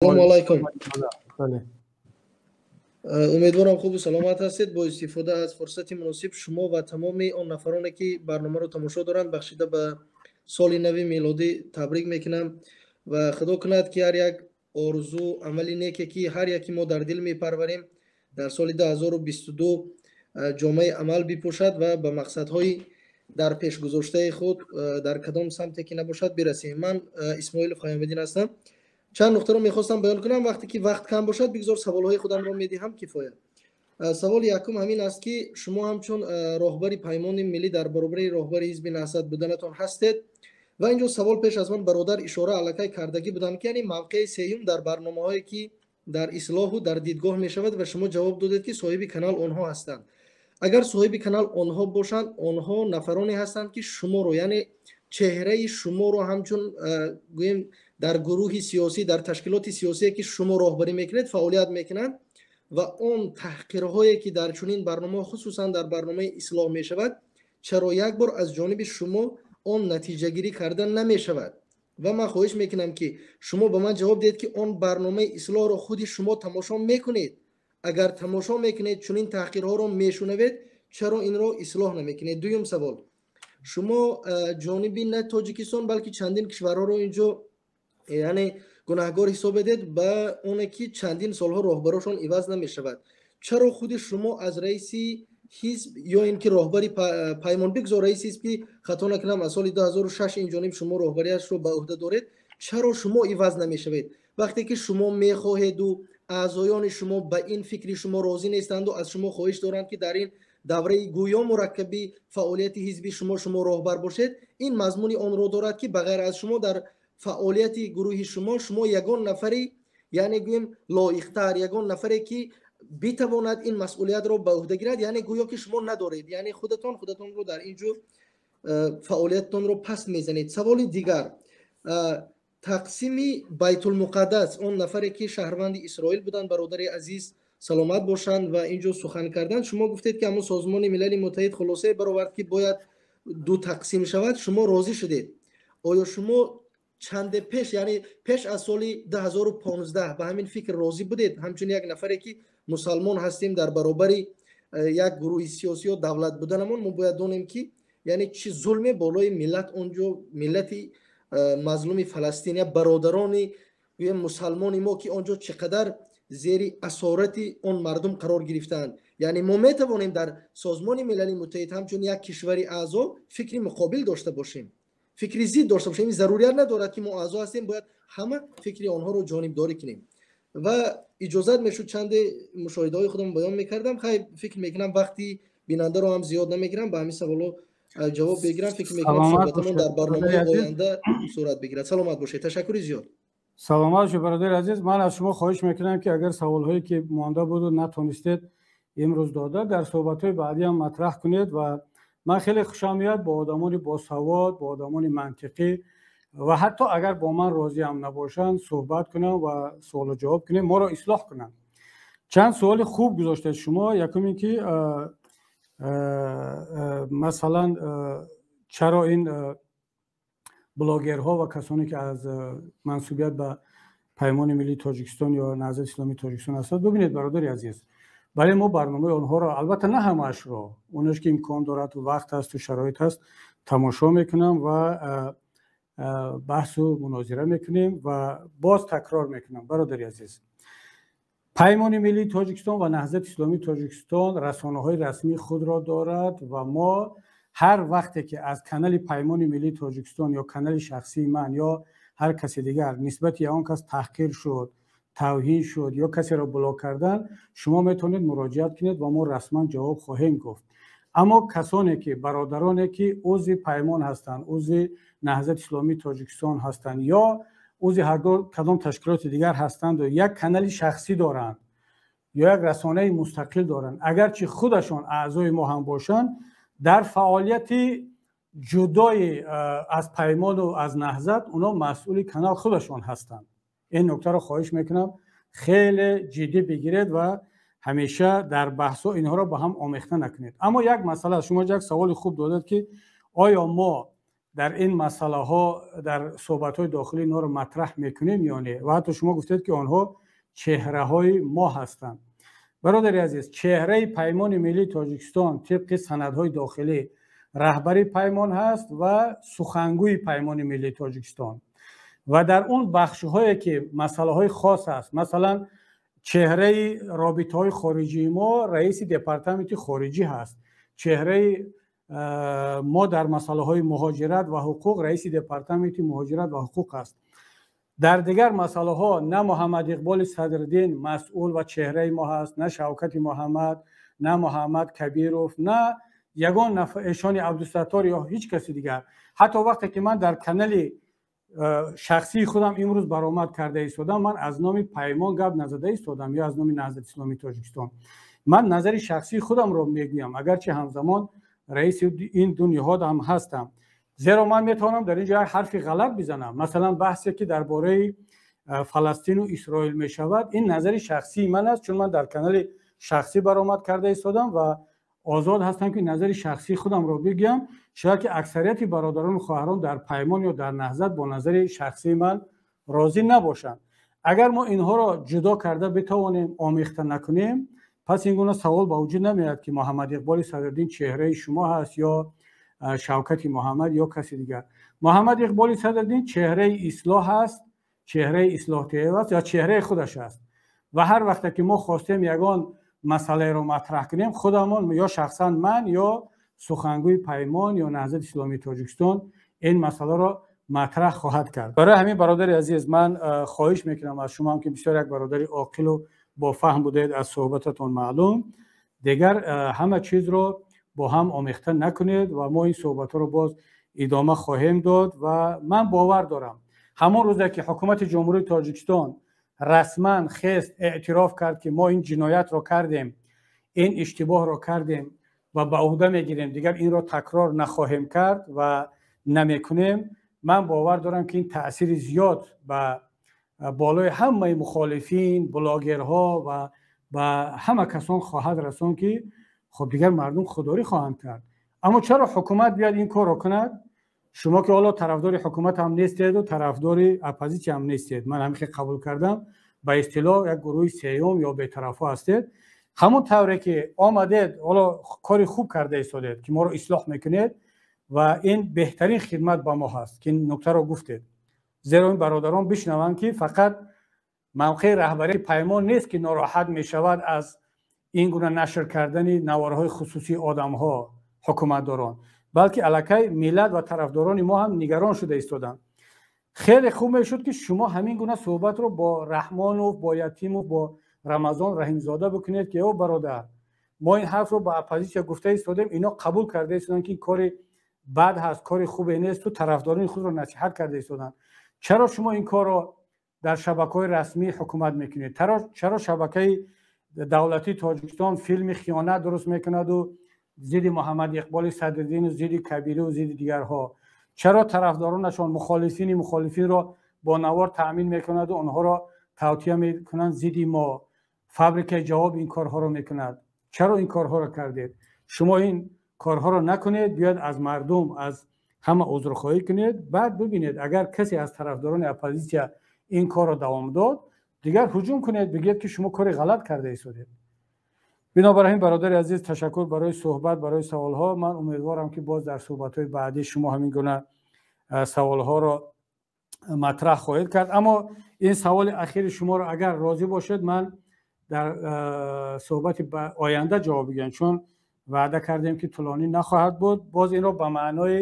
Салому алайкум. Умедворам, хубу саломат ҳастед. Бо истифода аз фурсати муносиб шумо ва тамоми он нафароне, ки барномаро тамошо доранд, бахшида ба соли нави мелодӣ табрик мекунам ва худо кунад, ки ҳар як орзу, амали неке, ки ҳар яки мо дар дил мепарварем, дар соли 2022 ҷомаи амал бипӯшад ва ба мақсадҳои дар пешгузоштаи худ, дар кадом самте ки набошад, бирасем. Ман Исмоилов Хаёмиддин ҳастам. Чанд нуқтаро мехостам баён кунам. Вақте ки вақт кам бошад, бигзор саволҳои худамро медиҳам, кифоя. Саволи якум ҳамин аст, ки шумо ҳамчун роҳбари Паймони Миллӣ дар баробари роҳбари ҳизби Наҳзат буданатон ҳастед ва инҷо савол пеш аз ман бародар ишора аллакай кардагӣ буданд, ки яъне мавқеи сеюм дар барномаҳое, ки дар Ислоҳу дар Дидгоҳ мешавад, ва шумо ҷавоб додед, ки соҳиби канал онҳо ҳастанд. Агар соҳиби канал онҳо бошанд, онҳо нафароне ҳастанд, ки шуморо, яъне чеҳраи шуморо ҳамчун, гӯем, дар гурӯҳи сиёсӣ, дар ташкилоти сиёсие, ки шумо роҳбарӣ мекунед, фаъолият мекунанд ва он таҳқирҳое, ки дар чунин барномаҳо, хусусан дар барномаи Ислоҳ мешавад, чаро як бор аз ҷониби шумо он натиҷагирӣ карда намешавад? Ва ман хоҳиш мекунам, ки шумо ба ман ҷавоб диҳед, ки он барномаи Ислоҳро худи шумо тамошо мекунед? Агар тамошо мекунед, чунин таҳқирҳоро мешунавед, чаро инро ислоҳ намекунед? Дуюм савол: шумо ҷониби на Тоҷикистон, балки чандин кишварҳоро инҷо, яъне, гунаҳгор ҳисобедед ба оне, ки чандин солҳо роҳбарошон иваз намешавад. Чаро худи шумо аз раиси ҳизб ё ин ки роҳбари Паймон, бигзор раиси ҳизб, ки хато накунам, аз соли 2006 ин ҷониб шумо роҳбариашро ба ӯҳда доред, чаро шумо иваз намешавед? Вақте ки шумо мехоҳеду аъзоёни шумо ба ин фикри шумо розӣ нестанду аз шумо хоҳиш доранд, ки дар ин давраи гӯё мураккаби фаъолияти ҳизби шумо шумо роҳбар бошед, ин мазмуни онро дорад, ки ба ғайр аз шумо дар фаъолияти гурӯҳи шумо ягон нафари, яъне гӯем, лоиқтар, ягон нафаре, ки битавонад ин масъулиятро ба ӯҳда гирад, яъне гӯё ки шумо надоред, яъне худатон худатонро дар ин ҷо фаъолиятатонро паст мезанед. Саволи дигар: тақсими Байтулмуқаддас, он нафаре, ки шаҳрванди Исроил буданд, бародари азиз, саломат бошанд, ва ин ҷо сухан карданд, шумо гуфтед, ки ҳамон Созмони Милали Муттаҳид хулосае баровард, ки бояд ду тақсим шавад, шумо розӣ шудед. Оё шумо чанде пеш, яъне пеш аз соли 2015, ба ҳамин фикр розӣ будед, ҳамчун як нафаре, ки мусалмон ҳастем, дар баробари як гурӯҳи сиёсӣ ё давлат буданамон мо бояд донем, ки яъне чӣ зулме болои миллат онҷо, миллати мазлуми Фаластиния, бародарони мусалмони мо, ки онҷо чӣ қадар зери асорати он мардум қарор гирифтаанд? Яъне мо метавонем дар Созмони Милали Муттаҳид ҳамчун як кишвари аъзо фикри муқобил дошта бошем, фикри зид дошта бошем. Зарурият надорад, ки мо аъзо ҳастем, бояд ҳама фикри онҳоро ҷонибдорӣ кунем. Ва иҷозат мешуд, чанде мушоҳидаҳои худам баён мекардам. Хай, фикр мекунам, вақти бинандаро ҳам зиёд намегирам, ба ҳамин саволо ҷавоб бигирам. Фикр мекунам, суҳбатамон дар барномаи оянда сурат бигирад. Саломат бошед, ташаккури зиёд. Саломат бошед, бародари азиз. Ман аз шумо хоҳиш мекунам, ки агар саволҳое, ки монда буду натонистед имрӯз дода, дар суҳбатҳои баъдӣ ҳам матраҳ кунед. Ва ман хеле хушам меояд бо одамони босавод, бо одамони мантиқӣ ва ҳатто агар бо ман розиам набошанд, суҳбат кунам ва суолу ҷавоб кунем, моро ислоҳ кунанд. Чанд суоли хуб гузоштед шумо. Якум ин ки, масалан, чаро ин блогерҳо ва касоне, ки аз мансубият ба Паймони Миллии Тоҷикистон ё Наҳзати Исломии Тоҷикистон ҳастанд? Бибинед, бародари азиз, бале, мо барномаи онҳоро, албатта на ҳамаашро, онош ки имкон дорад, вақт ҳасту шароит ҳаст, тамошо мекунам ва баҳсу мунозира мекунем. Ва боз такрор мекунам, бародари азиз, Паймони Миллии Тоҷикистон ва Наҳзати Исломии Тоҷикистон расонаҳои расмии худро дорад ва мо ҳар вақте ки аз канали Паймони Миллии Тоҷикистон ё канали шахсии ман ё ҳар касе дигар нисбати он кас таҳқир шуд, тавҳин шуд ё касеро блок кардан, шумо метавонед муроҷиат кунед ва мо расман ҷавоб хоҳем гуфт. Аммо касоне ки, бародароне ки узви Паймон ҳастанд, узви Наҳзати Исломии Тоҷикистон ҳастанд ё узви ҳар кадом ташкилоти дигар ҳастанду як канали шахсӣ доранд ё як расонаи мустақил доранд, агарчи худашон аъзои мо ҳам бошанд, дар фаъолияти ҷудои аз Паймону аз Наҳзат онҳо масъули канал худашон ҳастанд. Ин нуктаро хоҳиш мекунам, хеле ҷиддӣ бигиред ва ҳамеша дар баҳсҳо инҳоро ба ҳам омехта накунед. Аммо як масъала, шумо як саволи хуб додед, ки оё мо Дар ин масъалаҳо дар суҳбатҳои дохилӣ инҳоро матраҳ мекунем ё не? Ва ҳатто шумо гуфтед, ки онҳо чеҳраҳои мо ҳастанд. Бародари азиз, чеҳраи Паймони миллии Тоҷикистон тибқи санадҳои дохилӣ раҳбари паймон ҳаст ва сухангӯи Паймони миллии Тоҷикистон. Ва дар он бахшҳое, ки масъалаҳои хос аст, масалан, чеҳраи робитаҳои хориҷии мо раиси департаменти хориҷӣ ҳаст, чеҳраи мо дар масъалаҳои муҳоҷират ва ҳуқуқ раиси департаменти муҳоҷират ва ҳуқуқ аст. Дар дигар масъалаҳо на Муҳаммад Иқболи Садриддин масъул ва чеҳраи мо ҳаст, на Шавкати Муҳаммад, на Муҳаммад Кабиров, на ягон Эшони Абдусаттор ё ҳеҷ каси дигар. Ҳатто вақте ки ман дар канали шахсии худам имрӯз баромад карда истодам, ман аз номи паймон гап назада истодам ё аз номи Наҳзати исломии Тоҷикистон. Ман назари шахсии худамро мегӯям, агарчи ҳамзамон раиси ин ду ниҳод ҳам ҳастам, зеро ман метавонам дар ин ҷо як ҳарфи ғалат бизанам. Масалан, баҳсе, ки дар бораи Фаластину Исроил мешавад, ин назари шахсии ман аст, чун ман дар канали шахсӣ баромад карда истодам ва озод ҳастам, ки назари шахсии худамро бигӯям. Шояд ки аксарияти бародарону хоҳарон дар паймон ё дар Наҳзат бо назари шахсии ман розӣ набошанд. Агар мо инҳоро ҷудо карда битавонем, омехта накунем, пас ин гуна савол ба вуҷуд намеояд, ки Муҳаммад Иқболи Садриддин чеҳраи шумо ҳаст ё Шавкати Муҳаммад ё каси дигар. Муҳаммад Иқболи Садриддин чеҳраи ислоҳ аст, чеҳраи ислоҳталаб аст ё чеҳраи худаш аст. Ва ҳар вақте ки мо хостем ягон масъалаеро матраҳ кунем, худамон ё шахсан ман ё сухангӯи паймон ё Наҳзати исломии Тоҷикистон ин масъаларо матраҳ хоҳад кард. Барои ҳамин, бародари азиз, ман хоҳиш мекунам аз шумо, ки бисёр як бародари оқилу бо фаҳм будаед, аз суҳбататон маълум, дигар ҳама чизро бо ҳам омехта накунед ва мо ин суҳбатҳоро боз идома хоҳем дод. Ва ман бовар дорам, ҳамон рӯзе ки ҳукумати Ҷумҳурии Тоҷикистон расман хест, эътироф кард, ки мо ин ҷиноятро кардем, ин иштибоҳро кардем ва ба ӯҳда мегирем, дигар инро такрор нахоҳем кард ва намекунем, ман бовар дорам, ки ин таъсири зиёд ба болои ҳамаи мухолифин, блогерҳо ва ба ҳама касон хоҳад расон, ки хуб, дигар мардум худдорӣ хоҳанд кард. Аммо чаро ҳукумат биёд ин корро кунад? Шумо ки ҳоло тарафдори ҳукумат ҳам нестеду тарафдори оппозитсия ҳам нестед, ман ҳамин хел қабул кардам, ба истилоҳ як гурӯҳи сеюм ё бетарафҳо ҳастед. Ҳамон тавре ки омадед, ҳоло кори хуб карда истодед, ки моро ислоҳ мекунед, ва ин беҳтарин хидмат ба мо ҳаст, ки ин нуктаро гуфтед, зеро ин бародарон бишнаванд, ки фақат мавқеи раҳбарии паймон нест, ки нороҳат мешавад аз ин гуна нашр кардани наворҳои хусусии одамҳо, ҳукуматдорон, балки аллакай миллат ва тарафдорони мо ҳам нигарон шуда истоданд. Хеле хуб мешуд, ки шумо ҳамин гуна суҳбатро бо Раҳмонов, бо Ятимов, бо Рамазон Раҳимзода бикунед, ки ё бародар, мо ин ҳарфро ба оппозитсия гуфта истодем, ино қабул карда истоданд, ки ин кори бад ҳаст, кори хубе нест, ту тарафдорони худро насиҳат карда истоданд. Чаро шумо ин корро дар шабакаҳои расмии ҳукумат мекунед? Чаро шабакаи давлатии Тоҷикистон филми хиёнат дуруст мекунаду зидди Муҳаммад Иқболи Садриддину зидди Кабирию зидди дигарҳо? Чаро тарафдоронашон мухолифини мухолифинро бо навор таъмин мекунаду онҳоро тавтия мекунанд зидди мо? Фабрикаи ҷавоб ин корҳоро мекунад. Чаро ин корҳоро кардед? Шумо ин корҳоро накунед, биёед аз мардум, аз ҳама узрхоҳӣ кунед. Баъд бибинед, агар касе аз тарафдорони оппозитсия ин корро давом дод, дигар ҳуҷум кунед, бигӯед, ки шумо кори ғалат карда истодед. Бинобар ҳамин, бародари азиз, ташаккур барои суҳбат, барои саволҳо. Ман умедворам, ки боз дар суҳбатҳои баъдӣ шумо ҳамин гуна саволҳоро матраҳ хоҳед кард. Аммо ин саволи ахири шуморо, агар розӣ бошед, ман дар суҳбати оянда ҷавоб бигӯям, чун ваъда кардем, ки тӯлонӣ нахоҳад буд. Боз инро ба маънои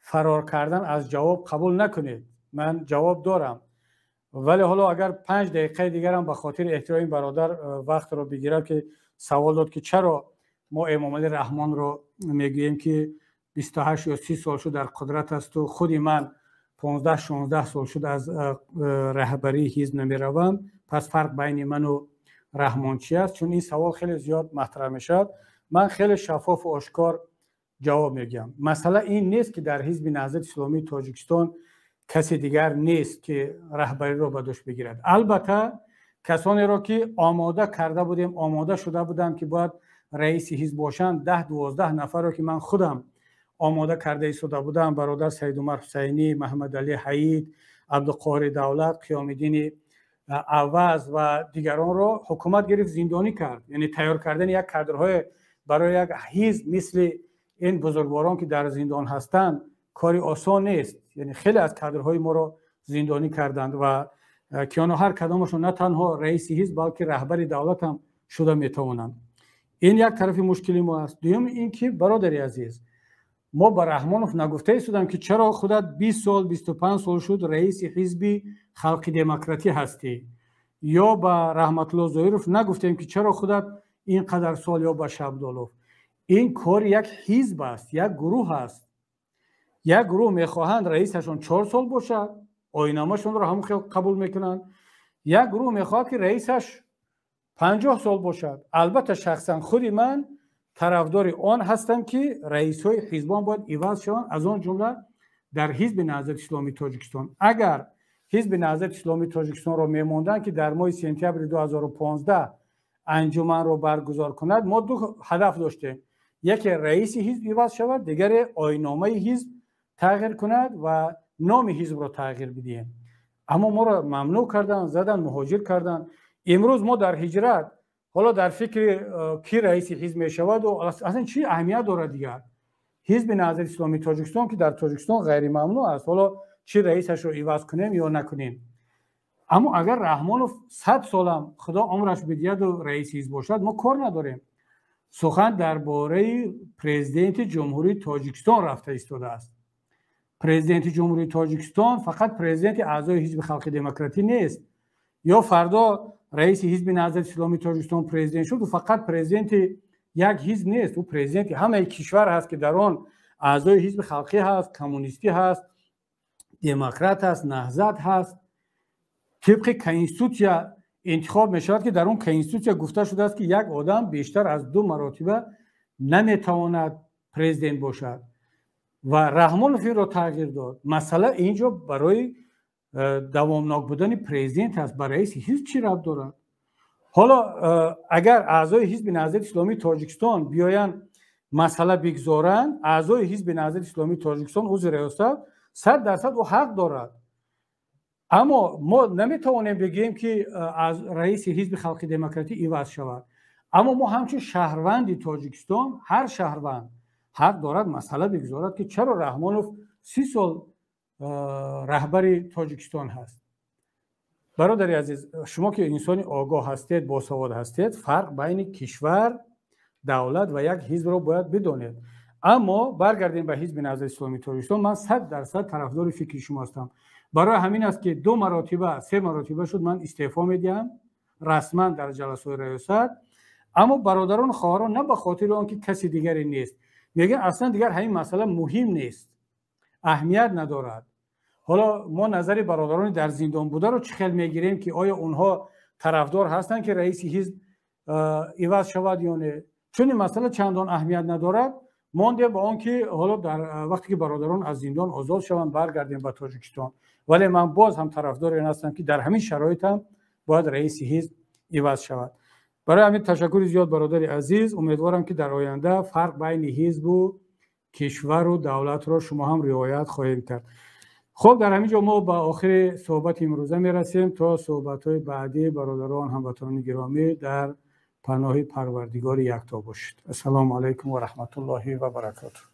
фарор кардан аз ҷавоб қабул накунед. Ман ҷавоб дорам, вале ҳоло агар 5 дақиқаи дигарам ба хотири эҳтироми бародар вақтро бигирам, ки савол дод, ки чаро мо Эмомалӣ Раҳмонро мегӯем, ки 28 ё 30 сол шуд дар қудрат асту худи ман 15-16 сол шуд аз раҳбарии ҳизб намеравам, пас фарқ байни ману Раҳмон чи аст? Чун ин савол хеле зиёд матраҳ мешавад, ман хеле шаффофу ошкор ҷавоб мегӯям. Масъала ин нест, ки дар ҳизби Наҳзати исломии Тоҷикистон касе дигар нест, ки раҳбариро ба дӯш бигирад. Албатта, касонеро, ки омода карда будем, омода шуда буданд, ки бояд раиси ҳизб бошанд, 10-12 нафарро, ки ман худам омода карда истода буданд, бародар Саидумар Ҳусайнӣ, Маҳаммадалӣ Ҳаид, Абдуқоҳири Давлат, Қиёмиддини Аваз ва дигаронро ҳукумат гирифт, зиндонӣ кард. Яъне тайёр кардани як кадрҳое барои як ҳизб мисли ин бузургворон, ки дар зиндон ҳастанд, кори осон нест. Яъне хеле аз кадрҳои моро зиндонӣ карданд ва ки онҳо ҳар кадомашон на танҳо раиси ҳизб, балки раҳбари давлат ҳам шуда метавонанд. Ин як тарафи мушкили мо аст. Дуюм ин ки, бародари азиз, мо ба Раҳмонов нагуфта истодам, ки чаро худат 20 сол, 25 сол шуд раиси ҳизби Халқи Демократӣ ҳастӣ, ё ба Раҳматулло Зоиров нагуфтем, ки чаро худат ин қадар сол, ё ба Шабдолов. Ин кори як ҳизб аст, як гурӯҳ аст. Як гурӯҳ мехоҳанд раисашон 4 сол бошад, оинномашонро ҳамон хел қабул мекунанд. Як гурӯҳ мехоҳад, ки раисаш 50 сол бошад. Албатта, шахсан худи ман тарафдори он ҳастам, ки раисҳои ҳизбон бояд иваз шаванд, аз он ҷумла дар Ҳизби Наҳзати Исломии Тоҷикистон. Агар Ҳизби Наҳзати Исломии Тоҷикистонро мемонданд, ки дар моҳи сентябри 2015 анҷуманро баргузор кунад, мо ду ҳадаф доштем: яке раиси ҳизб иваз шавад, дигаре оинномаи ҳизб тағйир кунад ва номи ҳизбро тағйир бидиҳем. Аммо моро мамнӯъ карданд, заданд, муҳоҷир карданд. Имрӯз мо дар ҳиҷрат, ҳоло дар фикри ки раиси ҳизб мешаваду аслан чӣ аҳамият дорад дигар? Ҳизби Наҳзати Исломии Тоҷикистон, ки дар Тоҷикистон ғайримамнӯъ аст, ҳоло чӣ раисашро иваз кунем ё накунем. Аммо агар Раҳмонов 100 солам Худо умраш бидиҳаду раиси ҳизб бошад, мо кор надорем. Сухан дар бораи президенти Ҷумҳурии Тоҷикистон рафта истодааст. Президенти Ҷумҳурии Тоҷикистон фақат президенти аъзои Ҳизби Халқи Демократӣ нест. Ё фардо раиси Ҳизби Наҳзати Исломии Тоҷикистон президент шуд, ӯ фақат президенти як ҳизб нест, ӯ президенти ҳамаи кишвар ҳаст, ки дар он аъзои ҳизби халқӣ ҳаст, коммунистӣ ҳаст, демократ ҳаст, наҳзат ҳаст. Тибқи конститутсия интихоб мешавад, ки дар он конститутсия гуфта шудааст, ки як одам бештар аз ду маротиба наметавонад президент бошад. Ва Раҳмонов инро тағйир дод. Масъала ин ҷо барои давомнок будани президент аст, ба раиси ҳизб чӣ рабт дорад? Ҳоло агар аъзои Ҳизби Наҳзати Исломии Тоҷикистон биёянд, масъала бигзоранд, аъзои Ҳизби Наҳзати Исломии Тоҷикистон, узви риёсат, 100% ӯ ҳақ дорад. Аммо мо наметавонем бигӯем, ки аз раиси Ҳизби Халқи Демократӣ иваз шавад. Аммо мо ҳамчун шаҳрванди Тоҷикистон, ҳар шаҳрванд ҳақ дорад масъала бигзорад, ки чаро Раҳмонов 30 сол раҳбари Тоҷикистон ҳаст. Бародари азиз, шумо ки инсони огоҳ ҳастед, босавод ҳастед, фарқ байни кишвар, давлат ва як ҳизбро бояд бидонед. Аммо баргардем ба Ҳизби Наҳзати Исломии Тоҷикистон. Ман 100% тарафдори фикри шумо ҳастам. Барои ҳамин аст, ки ду маротиба, се маротиба шуд, ман истеъфо медиҳам расман дар ҷаласаҳои раёсат. Аммо бародарону хоҳарон на ба хотири он ки каси дигаре нест, мегӯянд, аслан дигар ҳамин масъала муҳим нест, аҳамият надорад. Ҳоло мо назари бародарони дар зиндон бударо чӣ хел мегирем, ки оё онҳо тарафдор ҳастанд, ки раиси ҳизб иваз шавад ё не? Чун ин масъала чандон аҳамият надорад, мондем ба он ки ҳоло дар вақте ки бародарон аз зиндон озод шаванд, баргардем ба Тоҷикистон. Вале ман боз ҳам тарафдори ин ҳастам, ки дар ҳамин шароит ҳам бояд раиси ҳизб иваз шавад. Барои ҳамин ташаккури зиёд, бародари азиз. Умедворам, ки дар оянда фарқ байни ҳизбу кишвару давлатро шумо ҳам риоят хоҳем кард. Хуб, дар ҳамин ҷо мо ба охири суҳбати имрӯза мерасем. То суҳбатҳои баъдӣ, бародарон, ҳамватанони гиромӣ, дар паноҳи Парвардигори якто бошед. Ассалому алайкум ва раҳматуллоҳи ва баракотуҳ.